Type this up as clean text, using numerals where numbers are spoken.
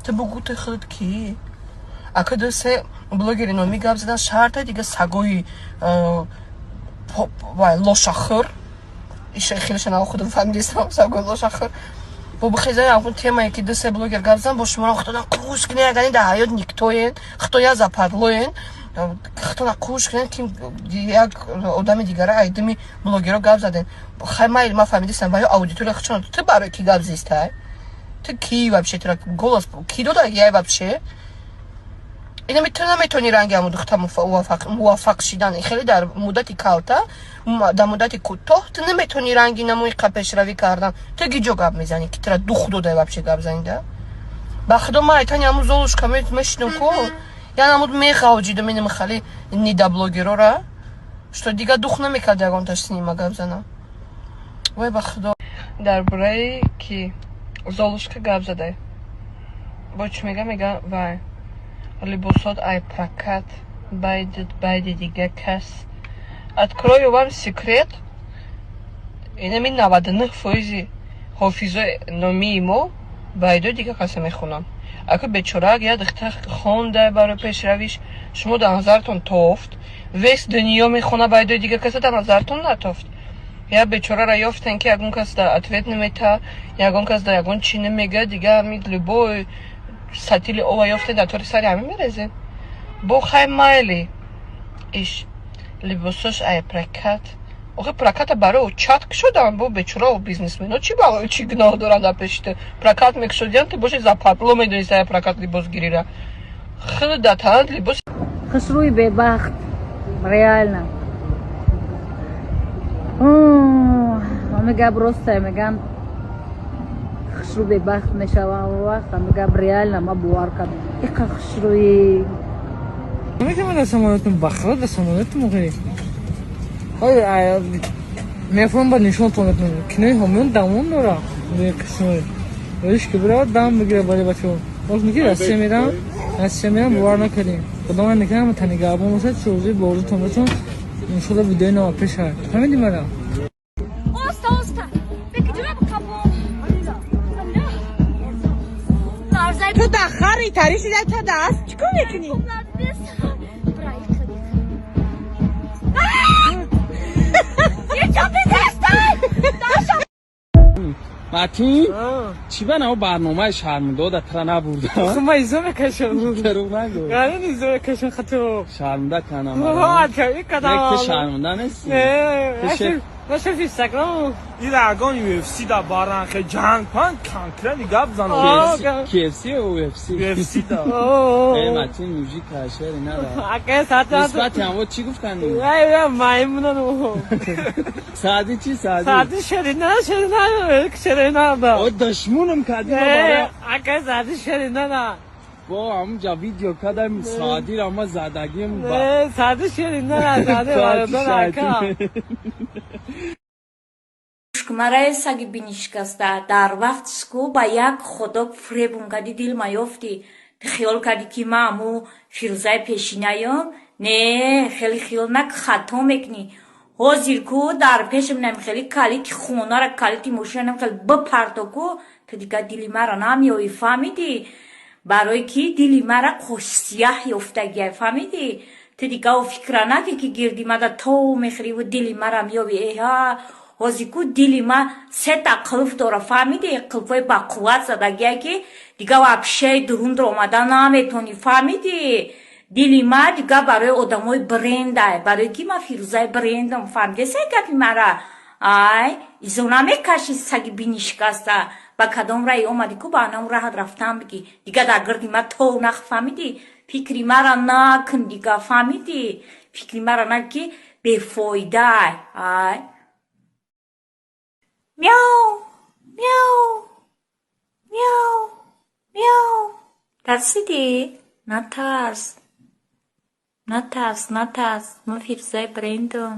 Ту бугӯ, ту худ кӣ? Ака, ду се блогери номӣ гап задан шарта, дига сагои вай лошахӯр хелеша нав худам фаҳмидистам, сагои лошахӯр бо бихезан ягон темае, ки ду се блогер гап зан, бо шуморо худтона қуш кунед. Ягани дар ҳаёт никтоен, худтон западлоен, худтона қуш кунед, ки як одами дигара айдими блогеро гап заден. Хай, майли, ма фаҳмидистам, ва ё аудитория худшон. Ту барои ки гап зистай? Ту ки вообще? Тура голос ки додагиай вообще? Инами ту наметавонӣ ранги ҳамун духта муваффақ шидан хеле дар муддати калта, дар муддати кӯтоҳ. Ту наметавонӣ ранги намои пешравӣ кардан. Ту гиҷо гап мезанӣ, ки тура дух додай вообще гап занида? Ба худо, ма айтани ҳамун Золушка мешинам ку, я намуд меғавҷидам инам хали нидаблогерора, что дига дух намекард ягонташ синима гап занам. Вой, ба худо, дар бораи ки Золушка гап задай, бо чӣ мега? Мега, вай либосот ай прокат байдид, байди дига кас. Открою вам секрет: инами 99 фоизи ҳофизои номии мо байдои дига каса мехонам. Ака, бечораак як духтар хонда барои пешравиш, шумо дар назаратон тофт? Весь дунё мехона байдои дига каса, дар назаратон натофт? Я бечорара ёфтен, ки ягон кас да ответ намета, ягон кас да ягон чӣ намега. Дига ҳами любой сатили ова ёфтен, дар тори сари ҳами мерезен. Бо хай, майли, иш либосош ай прокат. Охи, проката барои чат кушодан, бо бечора бизнесмено чӣ чӣ гуноҳ доранд? Дар пеши ту прокат мекушодиан, ту боши западло медонист ай прокат либос гирира. Хеле дар танат либос. Хушрӯи бебахт, реально. Ҳами гап росте, меган хушрӯ бебахт мешавам. Вақт ҳами гап реально ма бовар кардам. Иқа хушрӯи. Наметавонам дар самолетум, бахра дар самолетум охи. Ой, мефаҳмам, ба нишонтон метавонам. Кинои ҳомиён давом дора. Қисмои. Иш ки биравад, дам бигира барои бачаҳо. Боз меги Россия мерам, Россия мерам, бовар накардем. Худо ман накардам, тани габон бошад, чӯзи борзутон бошад. Иншолло видеои нава пеш ҳай. Фаҳмидӣ мара? Оста, оста. Бекиҷураб қабон. Ларзай. Ту да хари тари шида, ту да аст чӣ кор мекунӣ? Брай. Еча безестай. Матин, чӣ ба наво барномаи шармдода тра набурдам? Ма изо мекашам. Дурӯғ нагӯ. Гарин изо мекашам хато. Шармда канам. Кадам. Ту шармда нести? Не, наша Инстаграм. Ира ягон UFC да баран, хе ҷанг пан конкретно гап зан. KFC ё UFC? UFC да. Э, Матин, мужик кашери нада. Ака, сата. Нисбати ҳамво чӣ гуфтанд? Ай, маймунан. Саади чӣ, Саади? Саади шерина, шерина, шерина да. О, душмунам кардӣ бара. Ака, саади шерина на. Бо ҳамунҷа видео кардам, Саадиро ма задагим. Не, саади шерина на, саади бародар ака. Шукмараи саги бинишкаста, дар вақт ку ба як худо фиребум кардӣ, дилма ёфтӣ. Ту хиёл кардӣ, ки ма аму Фирӯзаи пешинаём. Не, хеле хиёл нак, хато мекунӣ. Ҳозир ку дар пешам нам хеле калити хонара, калити мошина нам хеле бипарто ку, ту дига дили мара намеёӣ, фаҳмидӣ? Барои ки дили мара қошсияҳ ёфтагиай, фаҳмидӣ? Ту дига о фикра накӣ, ки гирди мада то мехӯриву дили мара меёбӣ. Эҳа, ҳозир ку дили ма сета қулф дора, фаҳмидӣ? Қулфҳои бақувват задагия, ки дига вообще дурундро омада наметонӣ, фаҳмидӣ? Дили ма дига барои одамои брендай, барои ки ма Фирӯзаи брендам, фаҳмидесай гапи мара? Ай, изо намекаши, саги бинишкаста. Ба кадом раҳи омадӣ ку, ба анам раҳат рафтан бигӣ. Дига дар гирди ма тов нах, фаҳмидӣ? Фикри мара накун дига, фаҳмидӣ? Фикри мара нак, ки бефоидай. Ай, мяу, мяу, мяу, мяу. Тарсидӣ? Натарс, натарс, натарс, ма Фирӯзаи брендам.